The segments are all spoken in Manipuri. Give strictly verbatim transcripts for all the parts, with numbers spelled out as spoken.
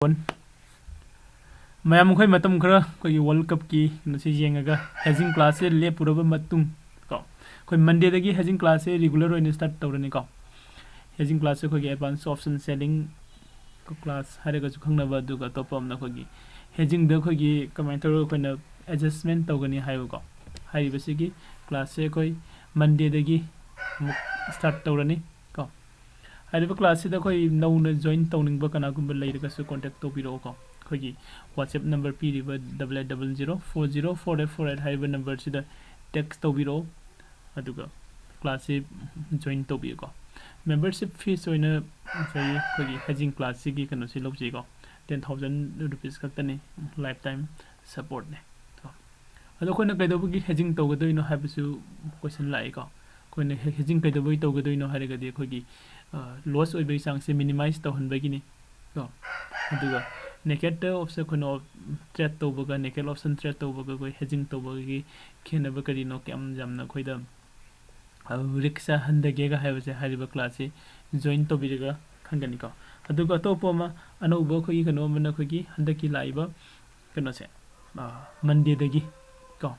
ꯃꯌꯥꯝ, ꯑꯩꯈꯣꯏ ꯃꯇꯝ ꯈꯔ ꯑꯩꯈꯣꯏꯒꯤ ꯋꯥꯔꯜ ꯀꯞꯀꯤ ꯀꯩꯅꯣꯁꯤ ꯌꯦꯡꯉꯒ ꯍꯦꯖꯤꯡ ꯀ꯭ꯂꯥꯁꯁꯦ ꯂꯦꯞꯄꯨꯔꯕ ꯃꯇꯨꯡ ꯀꯣ, ꯑꯩꯈꯣꯏ ꯃꯟꯗꯦꯗꯒꯤ ꯍꯦꯖꯤꯡ ꯀ꯭ꯂꯥꯁꯁꯦ ꯔꯤꯒꯨꯂꯔ ꯑꯣꯏꯅ ꯁ꯭ꯇꯥꯔꯠ ꯇꯧꯔꯅꯤꯀꯣ꯫ ꯍꯦꯖꯤꯡ ꯀ꯭ꯂꯥꯁꯁꯦ ꯑꯩꯈꯣꯏꯒꯤ ꯑꯦꯗꯚꯥꯟꯁ ꯑꯣꯞꯁꯟ ꯁꯦꯂꯤꯡ ꯀ꯭ꯂꯥꯁ ꯍꯥꯏꯔꯒꯁꯨ ꯈꯪꯅꯕ, ꯑꯗꯨꯒ ꯑꯇꯣꯞꯄ ꯑꯃꯅ ꯑꯩꯈꯣꯏꯒꯤ ꯍꯦꯖꯤꯡꯗ ꯑꯩꯈꯣꯏꯒꯤ ꯀꯃꯥꯏꯅ ꯇꯧꯔꯒ ꯑꯩꯈꯣꯏꯅ ꯑꯦꯗꯖꯁꯃꯦꯟ ꯇꯧꯒꯅꯤ ꯍꯥꯏꯕꯀꯣ꯫ ꯍꯥꯏꯔꯤꯕꯁꯤꯒꯤ ꯀ꯭ꯂꯥꯁꯁꯦ ꯑꯩꯈꯣꯏ ꯃꯟꯗꯦꯗꯒꯤ ꯑꯃꯨꯛ ꯁ꯭ꯇꯥꯔꯠ ꯇꯧꯔꯅꯤ ꯀꯣ꯫ ꯍꯥꯏꯔꯤꯕ ꯀ꯭ꯂꯥꯁꯁꯤꯗ ꯑꯩꯈꯣꯏ ꯅꯧꯅ ꯖꯣꯏꯟ ꯇꯧꯅꯤꯡꯕ ꯀꯅꯥꯒꯨꯝꯕ ꯂꯩꯔꯒꯁꯨ ꯀꯣꯟꯇꯦꯛ ꯇꯧꯕꯤꯔꯛꯑꯣꯀꯣ꯫ ꯑꯩꯈꯣꯏꯒꯤ WhatsApp ꯅꯝꯕꯔ ꯄꯤꯔꯤꯕ double eight double zero four zero four eight four eight ꯍꯥꯏꯔꯤꯕ ꯅꯝꯕꯔꯁꯤꯗ ꯇꯦꯛꯁ ꯇꯧꯕꯤꯔꯛꯑꯣ, ꯑꯗꯨꯒ ꯀ꯭ꯂꯥꯁꯁꯤ ꯖꯣꯏꯟ ꯇꯧꯕꯤꯌꯨꯀꯣ꯫ ꯃꯦꯝꯕꯔꯁꯤꯞ ꯐꯤꯁ ꯑꯣꯏꯅ ꯉꯁꯥꯏꯒꯤ ꯑꯩꯈꯣꯏꯒꯤ ꯍꯦꯖꯤꯡ ꯀ꯭ꯂꯥꯁꯁꯤꯒꯤ ꯀꯩꯅꯣꯁꯤ ꯂꯧꯖꯩꯀꯣ, ten thousand rupees ꯈꯛꯇꯅꯤ, ꯂꯥꯏꯐ ꯇꯥꯏꯝ ꯁꯞꯄꯣꯔꯠꯅꯦ꯫ ꯑꯗꯣ ꯑꯩꯈꯣꯏꯅ ꯀꯩꯗꯧꯕꯒꯤ ꯍꯦꯖꯤꯡ ꯇꯧꯒꯗꯣꯏꯅꯣ ꯍꯥꯏꯕꯁꯨ ꯀꯣꯏꯁꯟ ꯂꯥꯛꯏꯀꯣ꯫ ꯑꯩꯈꯣꯏꯅ ꯍꯦ-, ꯍꯦꯖꯤꯡ ꯀꯩꯗꯧꯕꯒꯤ ꯇꯧꯒꯗꯣꯏꯅꯣ ꯍꯥꯏꯔꯒꯗꯤ ꯑꯩꯈꯣꯏꯒꯤ ꯂꯣꯁ ꯑꯣꯏꯕꯒꯤ ꯆꯥꯡꯁꯦ ꯃꯤꯅꯤꯃꯥꯏꯁ ꯇꯧꯍꯟꯕꯒꯤꯅꯤ ꯀꯣ꯫ ꯑꯗꯨꯒ ꯅꯦꯀꯦꯠ ꯑꯣꯞꯁꯟ ꯑꯩꯈꯣꯏꯅ ꯇ꯭ꯔꯦꯠ ꯇꯧꯕꯒ, ꯅꯦꯀꯦꯠ ꯑꯣꯞꯁꯟ ꯇ꯭ꯔꯦꯠ ꯇꯧꯕꯒ ꯑꯩꯈꯣꯏ ꯍꯦꯖꯤꯡ ꯇꯧꯕꯒꯤ ꯈꯦꯠꯅꯕ ꯀꯔꯤꯅꯣ, ꯀꯌꯥꯝ ꯌꯥꯝꯅ ꯑꯩꯈꯣꯏꯗ ꯔꯤꯛꯁ ꯍꯟꯊꯒꯦꯒ ꯍꯥꯏꯕꯁꯦ ꯍꯥꯏꯔꯤꯕ ꯀ꯭ꯂꯥꯁꯁꯤ ꯖꯣꯏꯟ ꯇꯧꯕꯤꯔꯒ ꯈꯪꯒꯅꯤꯀꯣ꯫ ꯑꯗꯨꯒ ꯑꯇꯣꯞꯄ ꯑꯃ, ꯑꯅꯧꯕ ꯑꯩꯈꯣꯏꯒꯤ ꯀꯩꯅꯣ ꯑꯃꯅ ꯑꯩꯈꯣꯏꯒꯤ ꯍꯟꯗꯛꯀꯤ ꯂꯥꯛꯏꯕ ꯀꯩꯅꯣꯁꯦ, ꯃꯟꯗꯦꯗꯒꯤ ꯀꯣ,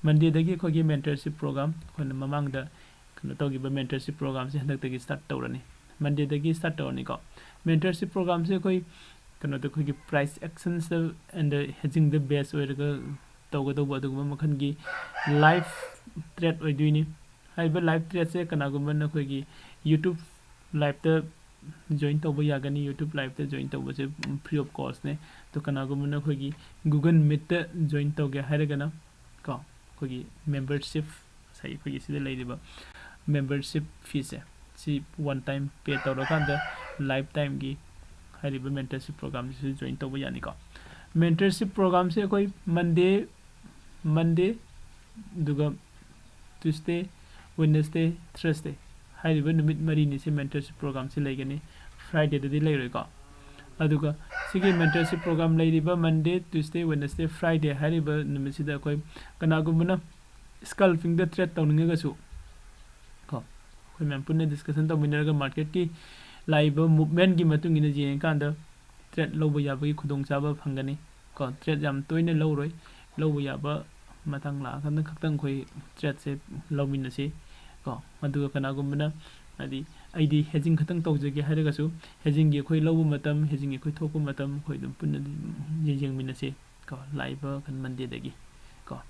ꯃꯟꯗꯦꯗꯒꯤ ꯑꯩꯈꯣꯏꯒꯤ ꯃꯦꯟꯇꯔꯁꯤꯞ ꯄ꯭ꯔꯣꯒ꯭ꯔꯥꯝ, ꯑꯩꯈꯣꯏꯅ ꯃꯃꯥꯡꯗ ꯀꯩꯅꯣ ꯇꯧꯈꯤꯕ ꯃꯦꯟꯇꯔꯁꯤꯞ ꯄ꯭ꯔꯣꯒ꯭ꯔꯥꯝꯁꯦ ꯍꯟꯗꯛꯇꯒꯤ ꯁ꯭ꯇꯥꯔꯠ ꯇꯧꯔꯅꯤ꯫ ꯃꯟꯗꯦꯗꯒꯤ ꯁ꯭ꯇꯥꯔꯠ ꯇꯧꯔꯅꯤꯀꯣ꯫ ꯃꯦꯟꯇꯔꯁꯤꯞ ꯄ꯭ꯔꯣꯒ꯭ꯔꯥꯝꯁꯦ ꯑꯩꯈꯣꯏ ꯀꯩꯅꯣꯗ, ꯑꯩꯈꯣꯏꯒꯤ ꯄ꯭ꯔꯥꯏꯁ ꯑꯦꯛꯁꯟꯁꯇ ꯑꯦꯟ ꯍꯦꯖꯤꯡꯗ ꯕꯦꯁ ꯑꯣꯏꯔꯒ ꯇꯧꯒꯗꯧꯕ ꯑꯗꯨꯒꯨꯝꯕ ꯃꯈꯜꯒꯤ ꯂꯥꯏꯐ ꯇ꯭ꯔꯦꯠ ꯑꯣꯏꯗꯣꯏꯅꯤ꯫ ꯍꯥꯏꯔꯤꯕ ꯂꯥꯏꯐ ꯇ꯭ꯔꯦꯠꯁꯦ ꯀꯅꯥꯒꯨꯝꯕ ꯅꯈꯣꯏꯒꯤ YouTube ꯂꯥꯏꯐꯇ ꯖꯣꯏꯟ ꯇꯧꯕ ꯌꯥꯒꯅꯤ꯫ YouTube ꯂꯥꯏꯐꯇ ꯖꯣꯏꯟ ꯇꯧꯕꯁꯦ ꯐ꯭ꯔꯤ ꯑꯣꯐ ꯀꯣꯁꯅꯦ꯫ ꯑꯗꯣ ꯀꯅꯥꯒꯨꯝꯕ ꯅꯈꯣꯏꯒꯤ Google Meetꯇ ꯖꯣꯏꯟ ꯇꯧꯒꯦ ꯍꯥꯏꯔꯒꯅ ꯀꯣ, ꯑꯩꯈꯣꯏꯒꯤ ꯃꯦꯝꯕꯔꯁꯤꯞ, ꯉꯁꯥꯏ ꯑꯩꯈꯣꯏꯒꯤ ꯁꯤꯗ ꯂꯩꯔꯤꯕ ꯃꯦꯝꯕꯔꯁꯤꯞ ꯐꯤꯁꯦ, ꯁꯤ ꯋꯥꯟ ꯇꯥꯏꯝ ꯄꯦ ꯇꯧꯔꯀꯥꯟꯗ ꯂꯥꯏꯐ ꯇꯥꯏꯝꯒꯤ ꯍꯥꯏꯔꯤꯕ ꯃꯦꯟꯇꯔꯁꯤꯞ ꯄ꯭ꯔꯣꯒ꯭ꯔꯥꯝꯁꯤꯁꯨ ꯖꯣꯏꯟ ꯇꯧꯕ ꯌꯥꯅꯤꯀꯣ꯫ ꯃꯦꯟꯇꯔꯁꯤꯞ ꯄ꯭ꯔꯣꯒ꯭ꯔꯥꯝꯁꯦ ꯑꯩꯈꯣꯏ ꯃꯟꯗꯦ, ꯃꯟꯗꯦ, ꯑꯗꯨꯒ ꯇ꯭ꯌꯨꯁꯗꯦ, ꯋꯦꯅꯁꯗꯦ, ꯊ꯭ꯔꯁꯗꯦ ꯍꯥꯏꯔꯤꯕ ꯅꯨꯃꯤꯠ ꯃꯔꯤꯅꯤꯁꯦ ꯃꯦꯟꯇꯔꯁꯤꯞ ꯄ꯭ꯔꯣꯒ꯭ꯔꯥꯝꯁꯦ ꯂꯩꯒꯅꯤ꯫ ꯐ꯭ꯔꯥꯏꯗꯦꯗꯗꯤ ꯂꯩꯔꯣꯏꯀꯣ꯫ ꯑꯗꯨꯒ ꯁꯤꯒꯤ ꯃꯦꯟꯇꯔꯁꯤꯞ ꯄ꯭ꯔꯣꯒ꯭ꯔꯥꯝ ꯂꯩꯔꯤꯕ ꯃꯟꯗꯦ, ꯇ꯭ꯌꯨꯁꯗꯦ, ꯋꯦꯅꯁꯗꯦ, ꯐ꯭ꯔꯥꯏꯗꯦ ꯍꯥꯏꯔꯤꯕ ꯅꯨꯃꯤꯠꯁꯤꯗ ꯑꯩꯈꯣꯏ ꯀꯅꯥꯒꯨꯝꯕꯅ ꯁ꯭ꯀꯜꯄꯤꯡꯗ ꯇ꯭ꯔꯦꯠ ꯇꯧꯅꯤꯡꯉꯒꯁꯨ ꯀꯣ, ꯑꯩꯈꯣꯏ ꯃꯌꯥꯝ ꯄꯨꯟꯅ ꯗꯤꯁꯀꯁꯟ ꯇꯧꯃꯤꯟꯅꯔꯒ ꯃꯥꯔꯀꯦꯠꯀꯤ ꯂꯥꯛꯏꯕ ꯃꯨꯞꯃꯦꯟꯒꯤ ꯃꯇꯨꯡ ꯏꯟꯅ ꯌꯦꯡꯉꯀꯥꯟꯗ ꯇ꯭ꯔꯦꯠ ꯂꯧꯕ ꯌꯥꯕꯒꯤ ꯈꯨꯗꯣꯡꯆꯥꯕ ꯐꯪꯒꯅꯤ꯫ ꯀꯣ, ꯇ꯭ꯔꯦꯠ ꯌꯥꯝ ꯇꯣꯏꯅ ꯂꯧꯔꯣꯏ, ꯂꯧꯕ ꯌꯥꯕ ꯃꯇꯥꯡ ꯂꯥꯛꯑꯀꯥꯟꯗ ꯈꯛꯇꯪ ꯑꯩꯈꯣꯏ ꯇ꯭ꯔꯦꯠꯁꯦ ꯂꯧꯃꯤꯟꯅꯁꯤ꯫ ꯀꯣ, ꯑꯗꯨꯒ ꯀꯅꯥꯒꯨꯝꯕꯅ ꯍꯥꯏꯗꯤ ꯑꯩꯗꯤ ꯍꯦꯖꯤꯡ ꯈꯛꯇꯪ ꯇꯧꯖꯒꯦ ꯍꯥꯏꯔꯒꯁꯨ, ꯍꯦꯖꯤꯡꯒꯤ ꯑꯩꯈꯣꯏ ꯂꯧꯕ ꯃꯇꯝ, ꯍꯦꯖꯤꯡꯒꯤ ꯑꯩꯈꯣꯏ ꯊꯣꯛꯄ ꯃꯇꯝ ꯑꯩꯈꯣꯏ ꯑꯗꯨꯝ ꯄꯨꯟꯅ ꯑꯗꯨꯝ ꯌꯦꯡꯃꯤꯟꯅꯁꯤ꯫ ꯀꯣ, ꯂꯥꯛꯏꯕ ꯀꯩꯅꯣ ꯃꯟꯗꯦꯗꯒꯤ꯫ ꯀꯣ,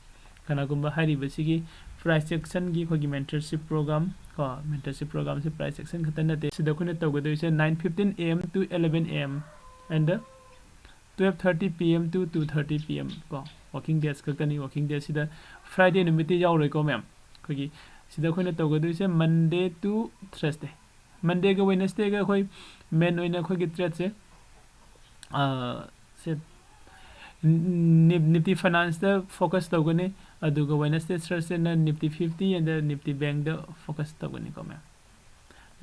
ꯀꯅꯥꯒꯨꯝꯕ ꯍꯥꯏꯔꯤꯕꯁꯤꯒꯤ price action ꯒꯤ ꯑꯩꯈꯣꯏꯒꯤ mentorship program, ꯀꯣ, mentorship program ꯁꯤ price action ꯈꯛꯇ ꯅꯠꯇꯦ꯫ ꯁꯤꯗ ꯑꯩꯈꯣꯏꯅ ꯇꯧꯒꯗꯣꯏꯁꯦ nine fifteen A M to eleven A M and twelve thirty P M to two thirty P M, ꯀꯣ, working days ꯈꯛꯇꯅꯤ꯫ Working days ꯁꯤꯗ Friday ꯅꯨꯃꯤꯠꯇꯤ ꯌꯥꯎꯔꯣꯏꯀꯣ ꯃꯌꯥꯝ꯫ ꯑꯩꯈꯣꯏꯒꯤ ꯁꯤꯗ ꯑꯩꯈꯣꯏꯅ ꯇꯧꯒꯗꯣꯏꯁꯦ Monday to Thursday꯫ Monday ꯒ Wednesday ꯒ ꯑꯩꯈꯣꯏ main ꯑꯣꯏꯅ ꯑꯩꯈꯣꯏꯒꯤ ꯇ꯭ꯔꯦꯠꯁꯦ, ꯑ, ꯁꯦ, ꯅꯤꯞ-, ꯅꯤꯞꯇꯤ ꯐꯥꯏꯅꯥꯟꯁꯇ focus ꯇꯧꯒꯅꯤ, ꯑꯗꯨꯒ Wednesday Thursday ꯅ Nifty fifty and Nifty Bank the focus ꯇꯧꯒꯅꯤꯀꯣ ꯃꯌꯥꯝ꯫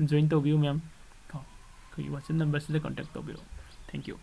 Join ꯇꯧꯕꯤꯌꯨ ꯃꯌꯥꯝ꯫ ꯀꯣ, ꯑꯩꯈꯣꯏꯒꯤ WhatsApp number ꯁꯤꯗ contact ꯇꯧꯕꯤꯔꯛꯑꯣ꯫ Thank you꯫